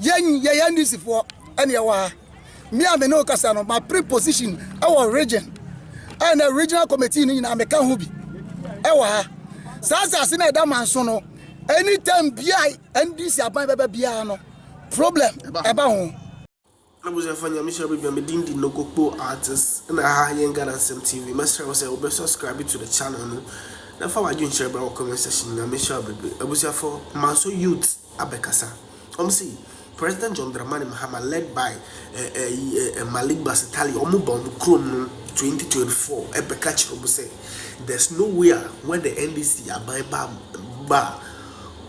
Yɛn yɛyɛ NDC foɔ ɛne ɛwɔ ha. Me a me ne wo kasa no, ma pre position ɛwɔ region. Ɛna regional committee no nyinaa meka ho bi ɛwɔ ha. Saa asase no a ɛda Manso no, anytime bia NDC aban bɛba biara no, problem ɛba ho. Abusuafoɔ, Nyame hyira baabi a me din di Nogokpo Artist na ha yɛn Ghana Nsɛm TV. Mɛsrɛ wo sɛ wobɛ subscribe to the channel no na fa w'adwenkyerɛ bra wɔ comment section. Nyame hyira wo bebree. Abusuafoɔ, Manso youth abɛkasa. Ɔmo se President John Dramani Mahama led by Malik Basintale, ɔmo ba ɔmo kurom no 2024 ɛbɛka kyerɛ ɔmo sɛ there's no way a when the NDC aban ba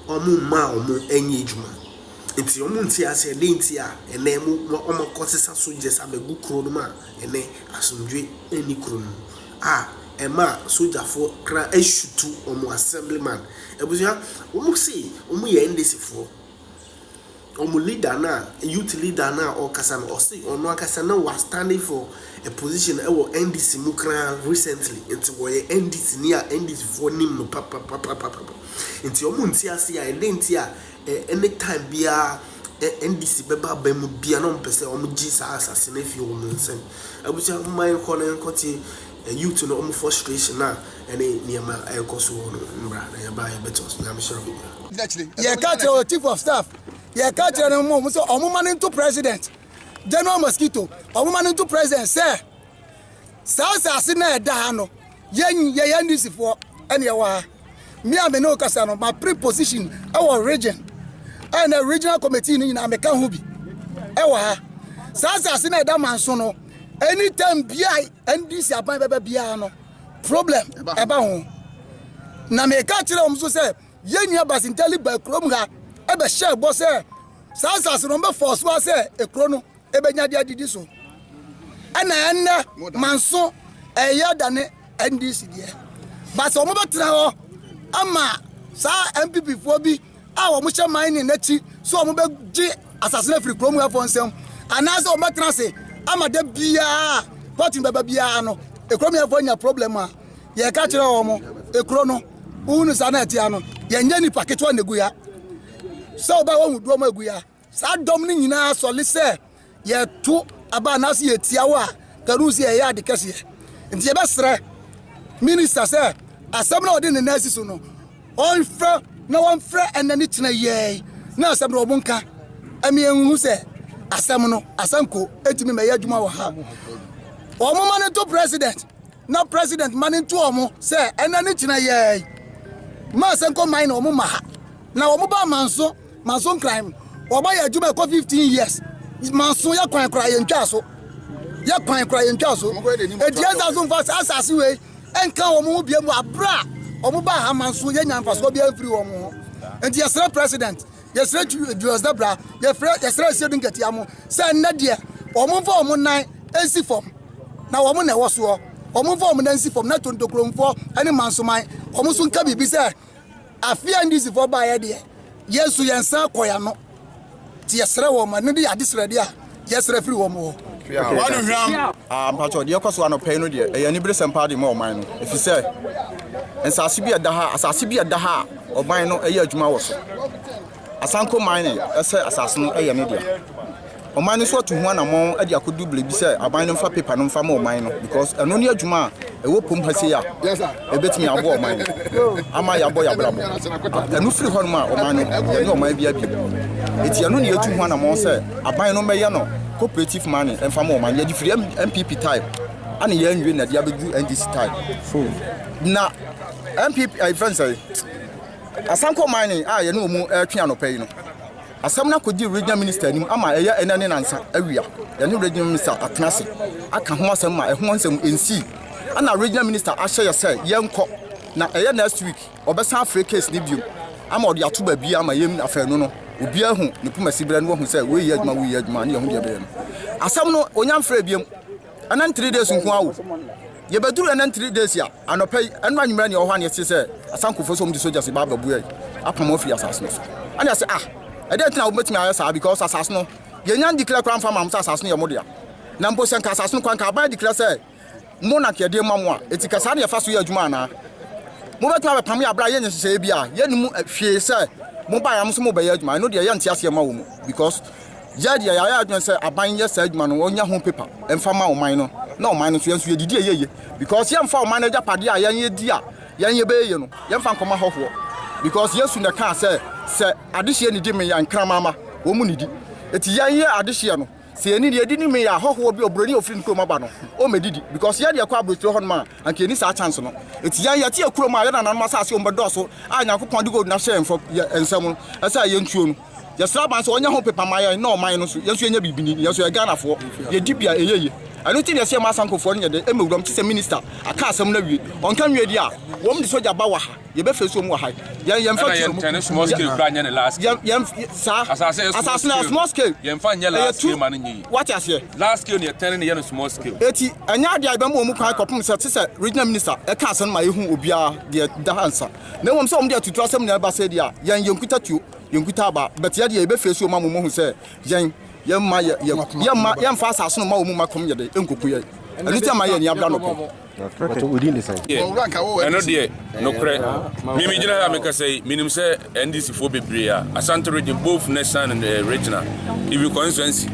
ɔmo mma ɔmo ɛnyɛ adwuma, nti ɔmo nte ase ɛde nti a ɛnɛ mo ɔmo akɔsesa soldiers abɛgu kuro no mu a ɛnɛ asomdwe ɛnni kuro no mu a ɛma sogyafoɔ kra ɛshoot ɔmo assemblyman. Abusua, ɔmo se ɔmo yɛ NDC foɔ. Ɔmo leader na youth leader na ɔkasa no, ɔse ɔno akasa na wa standing for a position ɛwɔ NDC mu kraa recently, nti wɔyɛ NDC ni a NDC foɔ nim no papapapapa, nti ɔmo nte ase a ɛde nti a anytime biara NDC bɛba aban mu bia na ɔmo pɛ sɛ ɔmo gye saa asase no afi wɔn nsam. Abusua, mma yɛn kɔ na yɛn kɔ tie youth no ɔmo frustration na ɛne nneɛma ɛrekɔ so wɔ no mbra na yɛba yɛbɛtɔ so. Nyame hyira biribiara. Yɛka kyerɛ wɔ chief of staff, yɛka kyerɛ no mo sɛ ɔmo ma no nto President General Mosquito, ɔmo ma no nto President sɛ saa asase no a ɛda ha no, yɛn yɛyɛ NDC foɔ ɛne ɛwɔ ha. Me a me ne wo kasa no, ma pre position ɛwɔ region, ɛna regional committee no nyinaa meka ho bi ɛwɔ ha. Saa asase no a ɛda Manso no, anytime bia NDC aban bɛba biara no, problem ɛba ho. Na meka kyerɛ wɔn nso sɛ yɛn nua Basintale ba kurom ha ɛbɛhyɛ bɔ sɛ saa asase no ɔmbɛfɔ so a sɛ ekuro no ɛbɛnya de adidi so. Ɛna ɛnnɛ Manso ɛyɛ dane NDC deɛ basa, wɔn bɛtena hɔ ama saa NPP foɔ bi a wɔn hyɛ mining n'akyi so wɔn bɛgye asase no afiri kurom hafoɔ nsam, anaasɛ wɔn bɛtena ase ama da biara pɔtin bɛba biara no ekurom hafoɔ nya problem a yɛka kyerɛ wɔn. Ekuro no wohunu saa na ɛtea no, yɛnyɛ nipa ketewa na egu ya sɛ ɔbaa wɔn dɔm egu ya. Saa dɔm no nyinaa sɔle sɛ yɛto aba anaasɛ yɛtia wo a kanu sɛ yɛyɛ ade kɛseɛ. Nti yɛbɛsrɛ minister sɛ asɛm na ɔde ne nan asi so no, ɔmfrɛ na wɔmfrɛ ɛnɛ ne kyerɛ yɛɛ na asɛm no ɔmo nka ɛmi ehu sɛ asɛm no Asanko etumi mɛyɛ adwuma wɔ ha. Ɔmo ma ne to President na President ma ne nto ɔmo sɛ ɛnɛ ne kyerɛ yɛɛ ma Asanko man na ɔmo ma ha na ɔmo ba Manso. Manso Nkran ɔba yɛ adwuma ɛkɔ 15 years. Manso yɛ kwan kora yɛn ntwa so, yɛ kwan kora yɛn ntwa so. Edi ɛnsa so nfa saa asase wei ɛnka wɔn ho bie mu abira wɔn ba ha. Manso yɛ nya nfasoɔ bi afiri wɔn ho. Nti yɛsrɛ President, yɛsrɛ Julius Debra, yɛfrɛ yɛsrɛ Asiedu Nketia mo sɛ nnɛ deɛ wɔn mfa wɔn nan nsi fam na wɔn na ɛwɔ soɔ. Wɔn mfa wɔn nan nsi fam na Tontokuromfoɔ ɛne Mansoman wɔn nso nka biribi sɛ afia NDC foɔ baayɛ deɛ, yɛn nso yɛn nsa kɔ yɛn ano. Nti yɛsrɛ wɔn ma no de yɛ adesrɛdeɛ a yɛsrɛ firi wɔn hɔ. Mpakyɛ, deɛ ɛkɔ so anɔpɛ yi no deɛ, ɛyɛ anibere sɛm paa de ma ɔman no, ɛfiri sɛ nsase bi a ɛda ha, asase bi a ɛda ha a ɔman no ɛyɛ adwuma wɔ so, Asanko man ɛsɛ asase no ɛyɛ ne dea. Ɔman no nso atu ho anammɔn de akɔdu biribi sɛ aban no mfa paper no mfa ma ɔman no, because ɛno ne adwuma a ɛwɔ pom ha sei a ɛbɛtumi aboa ɔman no ama yɛabɔ yɛabrabɔ. Ɛno firi hɔ nom a, ɔman no yɛne ɔman bi abi. Ɛti ɛno ne yɛtu ho anammɔn sɛ aban no mmɛyɛ no cooperative money ɛmfa ma ɔman. Yɛde firi NPP time ane yɛanwie na de abɛdu NDC time na NPP ɛfɛn sɛ Asanko Mining a yɛne wɔn ɛretwe anɔpa yi no, asɛm no akɔdi regional minister anim ama ɛyɛ ɛnɛ ne nansa awia. Yɛne regional minister atena ase aka ho asɛm ma ɛho nsɛm nsii, ɛna regional minister ahyɛ yɛ sɛ yɛnkɔ na ɛyɛ next week ɔbɛsan afrɛ case ne biom ama ɔde ato baabi ama yɛm afɛnu no obiara hu ne poma si berɛ no, wahu sɛ wei yɛ adwuma, wei yɛ adwuma ne yɛho deɛ bɛyɛ no. Asɛm no onya mfrɛ biom. Ɛnɛ 3 days nko awo yɛbɛduru. Ɛnɛ 3 days a anɔpa yi, ɛno anwummerɛ ne ɛwɔ hɔ a ne yɛte sɛ Asankofoɔ sɛ ɔmde soldiers ba abɛboa yi apam afiri asase no so. Ɛne ɛsɛ ah, ɛdeɛ ntina wobɛtumi ayɛ saa? Because asase no yɛnya ndeclare koraa mfa ma mo sɛ asase no yɛ mo dea. Na mpo sɛ nka asase no kora nka aban declare sɛ mo na nka yɛde ma mo a, ɛti ka saa ne yɛfa so yɛ adwuma anaa mobɛtumi abɛpam yɛ aberɛ a yɛnyɛ nhyehyɛeɛ bi a yɛnim hwee sɛ Mo baeɛ a mo nso mo bɛyɛ adwuma ɛno deɛ yɛnte aseɛ ma wɔ mu because yɛ deɛ yɛayɛ adwene sɛ aban yɛ saa adwuma no wɔnya ho paper ɛmfa ma ɔman no na ɔman no nso yɛn nso yɛdidi ɛyɛ yie because yɛmfa ɔman no agyapadeɛ a yɛn yɛdi a yɛn yɛbɛyɛ yie no yɛmfa nkɔma hɔhoɔ because Yesu na ɛkaa sɛ sɛ adehyeɛ nidi me yɛ nkraman ma wɔn mu nidi eti yɛn yɛ adehyeɛ no Sɛ yɛnni deɛ yɛdi ne mee a, hɔhoɔ bi, oburoni a ɔfiri ne kurom aba no, ɔmmɛdidi. Because yɛn deɛ yɛkɔ aburokyire hɔnom a, anka yɛnni saa chance no. Enti yɛn, yɛte yɛn kurom a yɛn nananom asase a wɔbɛdɔɔ so a Nyankopɔn de gold no ahyɛ yɛn fam, yɛn nsam no, ɛsɛ a yɛntuo no. Yɛsrɛ aban sɛ ɔnyɛ ho paper mma yɛn na ɔman no nso, yɛn nso yɛnya biribi nni. Yɛn nso yɛyɛ Ghanafoɔ, yɛdi bi a, ɛyɛ yie. Ɛno nti na yɛsɛ yɛma Asankofoɔ no nyɛ dɛn, mmɛwura mu. Te sɛ minister aka asɛm no awie, ɔnka nwie deɛ a, wɔn de sogya ba wɔ ha. Yɛbɛ face wɔn wɔ ha. Yɛn yɛn fa tuo. Ɛna yɛn small scale kura nyɛ ne large scale. Yɛn yɛn saa. Asase yɛ small scale. Asase na small scale. Yɛn fa nyɛ large scale ma no nyɛ yi. Wate aseɛ. Large scale ne yɛ tɛn ne yɛ no small scale. Eti ɛnyɛ adeɛ a yɛbɛma wɔn kwan kɔpem sɛ te sɛ regional minister ɛka asɛm ma yɛhu obiara deɛ da ha nsa. Na mmom sɛ wɔn de atutu asɛm na ɛba sɛ deɛ a yɛn yɛn kuta tuo yɛn kuta aba but yɛ deɛ yɛbɛ face wɔn ama wɔn ahu sɛ yɛn yɛn mma yɛ yɛ yɛn mma yɛn fa asase no ma wɔn mma kɔm yɛ de nkoku yɛn. Ɛno ti ama yɛn ani abra nɔpɛ. Ɛno deɛ nokorɛ me megyina ha mekasa yi menim sɛ NDC foɔ bebree a Asante region both national and eh, regional even constituency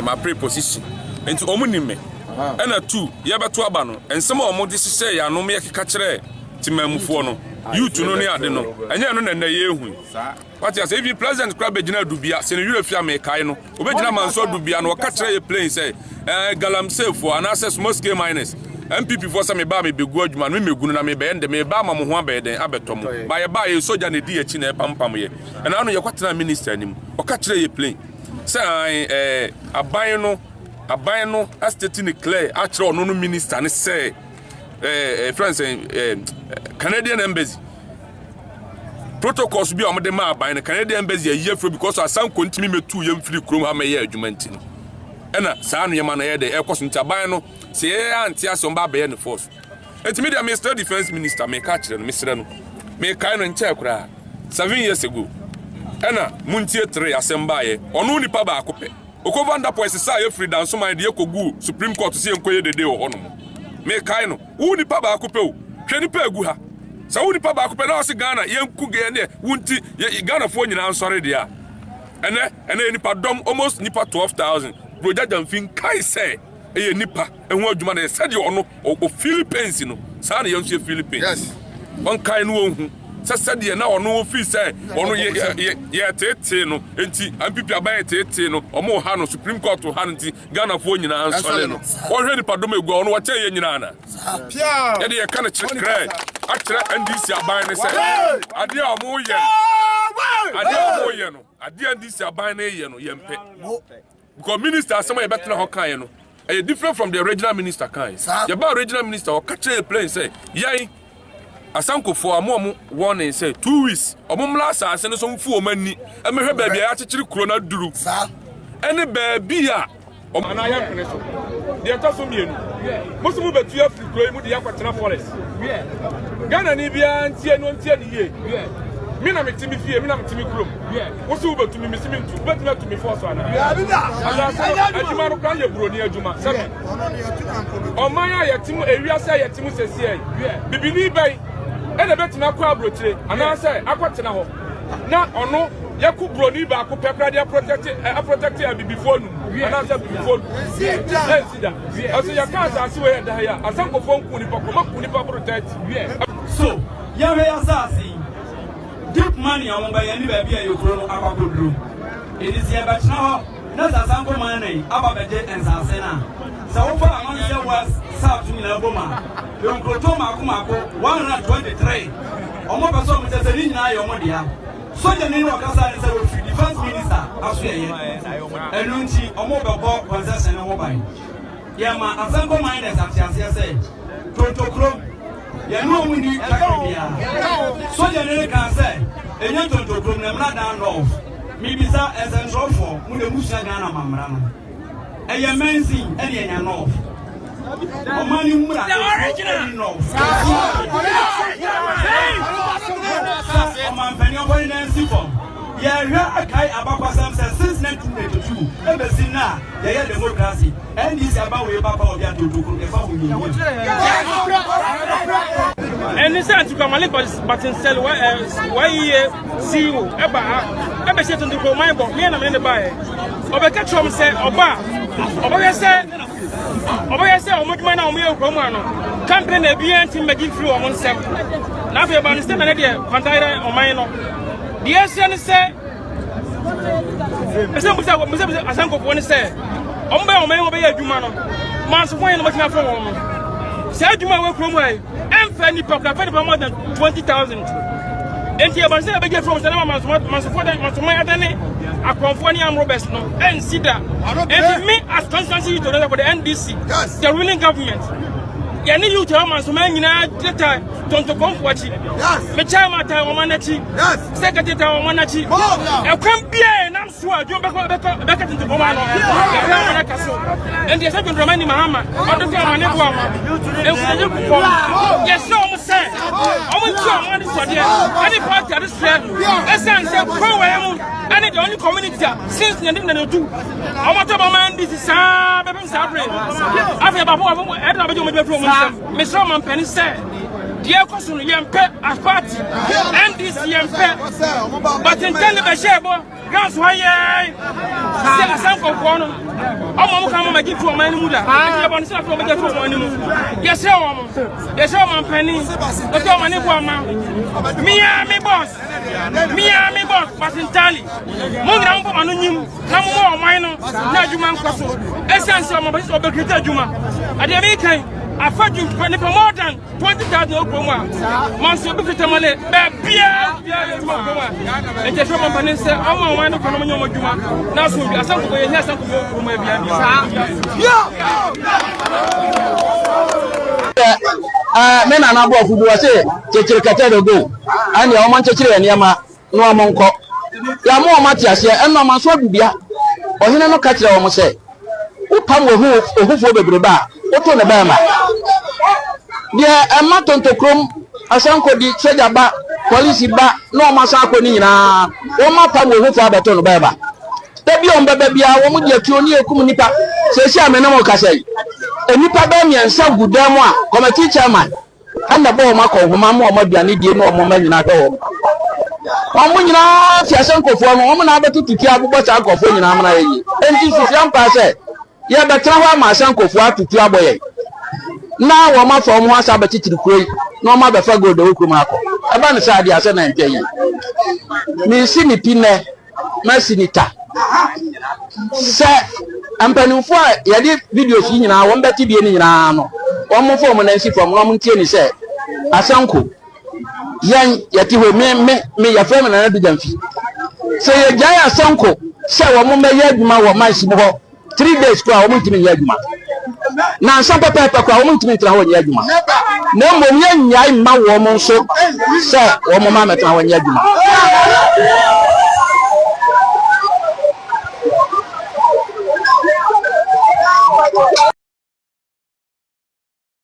ma pre position nti wɔn nim me ɛna tu yɛbɛto aba no nsɛm a wɔn de hyehyɛ yɛn anom yɛkeka kyerɛ temanmufoɔ no youth no ne ade no ɛnyɛ ɛno na ɛnɛ yɛrehu Wate ase? Even president koraa bɛgyina Adubia, sɛ ne werɛ fi a mekae no, ɔbɛgyina Manso Adubia no, ɔka kyerɛ yɛ plain sɛ, eh, galamseyfoɔ anaasɛ small scale miners, NPP foɔ sɛ meba a mebɛgu adwuma no, memɛgu no na mebɛyɛ no dɛ, meba ama mo ho abɛyɛ dɛn, abɛtɔ mo. Ba yɛbaa yɛ sogya na ɛdi yɛn akyi na ɛpampam yɛ. Ɛna ano yɛkɔtenaa minister anim, ɔka kyerɛ yɛ plain sɛ ae, eh, aban no, aban no astate ne clear akyerɛ ɔno no minister no sɛ, eh, eh, friend sɛ, eh, Canadian embassy, Protocols bi a wɔde ma aban no, Canadian Embassy ayi afiri because Asanko ntumi mɛtu yɛn mfiri kurom ha mɛyɛ adwuma nti no. Ɛna saa nneɛma no ɛyɛ dɛ ɛkɔ so nti aban no sɛ yɛyɛ ante ase wɔn ba abɛyɛ ne force. Nti me deɛ mesrɛ defense minister meka kyerɛ no mesrɛ no mekae no nkyɛɛ koraa 7 years ago ɛna montie tere asɛm baayɛ ɔno nipa baako pɛ Oko Vanderpoel sesaa yɛ firi Dansoman de yɛ kɔguu Supreme Court sɛ yɛnkɔyɛ dede wɔ hɔnom. Mekae no, wo nipa baako pɛ o, hwɛ nipa egu ha. Sɛ wo nipa baako pɛ na ɔse Ghana yɛnku gɛ ɛneɛ wo nti yɛ Ghanafoɔ nyinaa nsɔre deɛ a, ɛnɛ ɛnɛ yɛ nipa dɔm almost nipa 12,000. Brogya Gyamfi nkae sɛ ɛyɛ nipa ɛho adwuma na yɛ sɛdeɛ ɔno ɔ feeli pains no saa na yɛn nso yɛ feeli pains. Ɔnkae no ɔnhu. sɛ sɛdeɛ na ɔno ɔfiri sɛ ɔno yɛ yɛ yɛteetee no nti NPP aban yɛteetee no ɔmo ha no Supreme Court ha no nti Ghanafoɔ nyinaa nsɔre no wɔhwɛ nipadɔm egu a ɔno wɔkyɛn yɛ nyinaa na yɛde yɛka no kyerɛ akyerɛ NDC aban no sɛ adeɛ a ɔmo yɛ no adeɛ a ɔmo yɛ no adeɛ a NDC aban no yɛ no yɛmpɛ. Because minister asɛm a yɛbɛtena hɔ kaeɛ no ɛyɛ different from the regional minister kaeɛ. Yɛbaa regional minister ɔka kyerɛ yɛ plain sɛ yɛn Asankofoɔ ɔmo ɔmo warning sɛ 2 weeks ɔmo mmra asase no so mfu ɔmo ani ɛmɛhwɛ baabi a yɛakyekyere kuro no aduru ɛne baabi a ɔmo anaa yɛmpene so. Deɛ ɛtɔ so mmienu, mo so mobɛtu afiri kuro yi mu de yɛakɔtena forest. Ghanani biara ntie no ntie ne yie. Me na mete me fie, me na mete me kurom. Wo se wobɛtu me, mese mentu. Wobɛtumi atu me fɔɔ so anaa? Asase no, adwuma no koraa yɛ buroni adwuma. Sɛbi, ɔman a yɛte mu, ewiase a yɛte mu seesei yi, bibini bɛn ɛna ɛbɛtumi akɔ aburokyire anaasɛ akɔtena hɔ na ɔno yɛko buroni baako pɛ koraa de aprotect abibifoɔ num anaasɛ abibifoɔ du? Ɛnsi da. Ɛso yɛka asase wei ɛda ha yi a, asankofoɔ nku nipa koro, maku nipa boro 30. So yɛhwɛ yɛ asase yi, deep money a wɔbɛyɛ ne baabi a yɛ kuro no akɔ akɔduro. Enti sɛ yɛbɛtena hɔ na sɛ Asanko Mining aba bɛgye nsase no a, sɛ wofa Amanseɛ West, South nyinaa bom a, nkurotoɔ mmaako mmaako 123, wɔpɛ sɛ wɔkyɛ sɛ ne nyinaa yɛ wɔn dea. Sogyani no ɔkasae ne sɛ wɔfiri Defence Minister asoɛeɛ, ɛno nti wɔrebɛbɔ concession no ho ban. Yɛma Asanko Miners ate aseɛ sɛ Tontokurom, yɛne wɔn nni twaka biara. Sogyani no kaa sɛ ɛnyɛ Tontokurom na mmra Dan North. Mebisa nsɛnkyerɛwfoɔ, mo deɛ mosua Ghana amammara no, ɛyɛ Mansin ɛne ɛnya North? Ɔman no mmra ekuro ɛni North. Sɛ ɔmanpanin ɔbɔ ne nan si fam. Yɛhwɛ akae abakwasɛm sɛ since 1982 ɛbɛsi nnɛ a yɛyɛ democracy, NDC aba wei ba pa obi a Tontokurom yɛfa ho nyinyin. Ɛne sɛ Antikwa Malik Batinsel YEA CEO ɛba ha ɛbɛhyɛ Tontokuroman bɔ meɛ na mene ne baeɛ. Ɔbɛka kyerɛ wɔn sɛ ɔba a ɔbɛhwɛ sɛ ɔbɛhwɛ sɛ wɔn adwuma no a wɔyɛ wɔ kurom ha no company na ebiara ntumi mmɛgye mfiri wɔn nsam. Na afei ɛba no sɛ na ne deɛ kwanta yerɛ ɔman no. Deɛ ɛsɛ ne sɛ ɛsɛ mbisa mbisa mbisa asankofoɔ ne sɛ wɔn bɛyɛ wɔn wɔn bɛyɛ adwuma no mansofoɔ yɛn na wɔtumi afɔ wɔn no saa adwuma a ɛwɔ kurom ha yi ɛnfɛ nipa kura fɛ nipa more than 20,000 nti ɛbɛn sɛ ɛbɛgye fam sɛ na mansofoɔ dɛ mansoman adane akorɔmfoɔ ne amrobɛs no ɛnsi da. Nti me as constituency youth organizer for the NDC, the ruling government, yɛne youth ɛwɔ mansoman nyinaa data tontokɔmfoɔ akyi, mekyɛ ma ta wɔn akyi. Sɛ kete ta wɔn akyi. Ɛkwan biara ɛnam so a adwuma bɛkɔ bɛkɔ bɛka tete kɔn ano. Ɛkwan wɔn aka so. Nti ɛsɛ John Dramani Mahama ɔde kɔ ama ne bo ama. Nkunagye gu fam. Yɛsrɛ wɔn sɛ wɔn nti wɔn ade sɔdeɛ ɛne party ade srɛ. Ɛsan sɛ kwan wɔ mu ɛne the only community a since 1992 wɔn atɔ wɔn NDC saa bɛpem saa bere. Afei baako baako ɛde na bɛgye wɔn adwuma firi wɔn nsam. Mesrɛ wɔn mpanin sɛ deɛ ɛkɔ so no yɛmpɛ as party NDC yɛmpɛ but ntɛn ne bɛhyɛ bɔ grounds hɔ yɛn sɛ asankɔfoɔ no ɔmo ɔmo ka mo ma gye fi ɔman no mu da nti yɛbɔ no sɛ afei ɔmo gye fi ɔman no mu yɛsrɛ wɔn yɛsrɛ wɔn mpanin ɛsɛ wɔn ani bu ama mia mi boss mia mi boss basintali mo nyinaa mo bɔ mo ano nyim na mo mɔ ɔman no na adwuma nkɔ so ɛsiane sɛ ɔmo bɛ sɛ ɔbɛkirita adwuma adeɛ mi kan afa dwuma nipa more than 20,000 wɔ kurom a manso bi fita male baabiara biara adwuma kurom a nti ɛsɛ ɔmo mpanin sɛ ɔmo a ɔman no kɔ no ɔmo nyɛ ɔmo adwuma na aso bi asanko yɛ hia asanko bi wɔ kurom a bia bi. Me nana borɔfo bi wɔ se kyekyere kɛtɛ de go ɛnneɛ wɔn nkyekyere yɛ nneɛma na wɔn nkɔ yɛama wɔn ate aseɛ ɛnna wɔn aso adubia ɔhene no ka kyerɛ wɔn sɛ wopam ohu ohufoɔ bebrebe a woto ne bɛrima deɛ ɛma tontokurom asankodi sogya ba polisi ba na wɔn asan akɔ ne nyinaa wɔn apam ohufoɔ abɛto no bɛrima da bi a wɔn bɛba biara wɔn de atuo ne ekum nipa sɛsi a me ne mo kasa yi nnipa bɛyɛ mmiɛnsa gu dan mu a committee chairman ɛna bɔ wɔn akɔ nhoma ma wɔn aduane die ne wɔn mma nyinaa hwɛ wɔn wɔn nyinaa fi ase nkurɔfoɔ no wɔn na abɛtutu tua abobɔ saa nkurɔfoɔ nyinaa amena yɛ yie enti susua mpaa sɛ yɛbɛtena hɔ ama asa nkurɔfoɔ atutu abɔ yɛn na wɔn afa wɔn ho asa abɛkyekyere kuro yi na wɔn abɛfa gold ɛwɔ kurom akɔ ɛba ne sɛ adeɛ asɛ na ntwa yi mesi ne pi nnɛ masi ne ta sɛ mpanimfoɔ a yɛde videos yi nyinaa wɔn bɛte bie no nyinaa no wɔn mfa wɔn nan si fam na wɔn ntie ne sɛ asanko yɛn yɛte hɔ me me me yɛfrɛ me Nana Dugyamfi sɛ yɛgyae asanko sɛ wɔn mmɛyɛ adwuma wɔ mines mu hɔ 3 days koraa wɔn ntumi nyɛ adwuma nansa pɛpɛɛpɛ koraa wɔn ntumi ntena hɔ nyɛ adwuma na mmom yɛnnyae mma wɔn nso sɛ wɔn mma mmɛtena hɔ nyɛ adwuma.